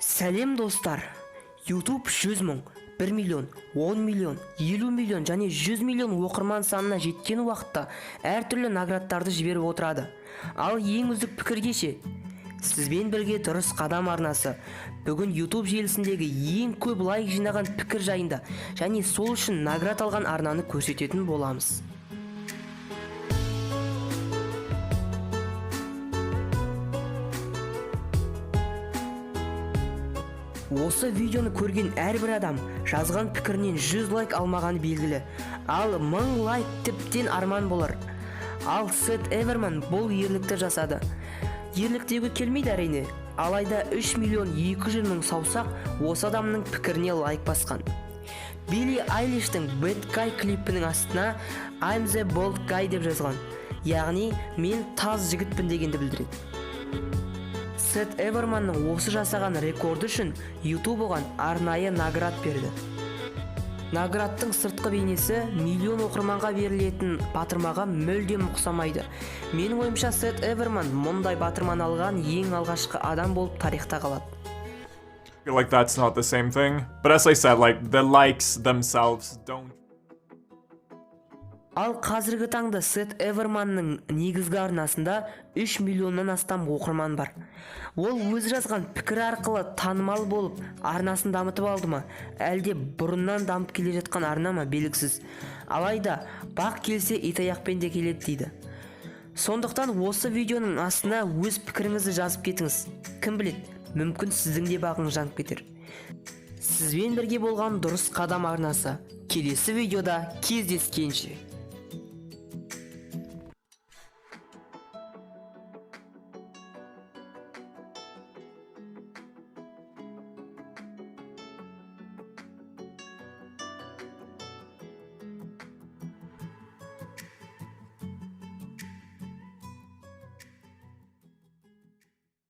Сәлем, достар! YouTube 100 мың, 1 миллион, 10 миллион, 50 миллион және 100 миллион оқырман санына жеткен уақытта әртүрлі наградтарды жіберіп отырады. Ал ең үздік пікірге ше? Сізбен бірге «Дұрыс қадам» арнасы. Бүгін YouTube желісіндегі ең көп лайк жинаған пікір жайында және сол үшін наград алған арнаны көрсететін боламыз. Осы видеоны көрген әрбір адам жазған пікірінен 100 лайк алмағаны белгілі. Ал 1000 лайк тіптен арман болар. Ал Сет Эверман бұл ерлікті жасады. Ерлік деуге келмейді, әрине. Алайда 3 миллион 200 мың саусақ осы адамның пікіріне лайк басқан. Билли Айлиштің Bad Guy клипінің астына «I'm the bald guy» деп жазған. Яғни мен таз жігітпін дегенді білдіреді. Сет Эверманның осы жасаған рекорды үшін YouTube оған арнайы наград берді. Наградтың сыртқы бейнесі миллион оқырманға берілетін батырмаға мүлдем ұқсамайды. Менің ойымша, Сет Эверман мұндай батырманы алған ең алғашқы адам болып тарихта қалады. Feel like that's not the same thing. But as I said, like, the likes themselves don't Ал қазіргі таңда Сет Эверманның негізгі арнасында 3 миллионнан астам оқырман бар. Ол өзі жазған пікір арқылы танымал болып, арнасын дамытып алды ма, әлде бұрыннан дамып келе жатқан арна ма, белгісіз. Алайда бақ келсе, итаяқпен де келеді дейді. Сондықтан осы видеоның астына өз пікіріңізді жазып кетіңіз. Кім біледі, мүмкін, сіздің де бағыңыз жанып кетер. Сізбен бірге болған «Дұрыс қадам» арнасы. Келесі видеода кездескенше.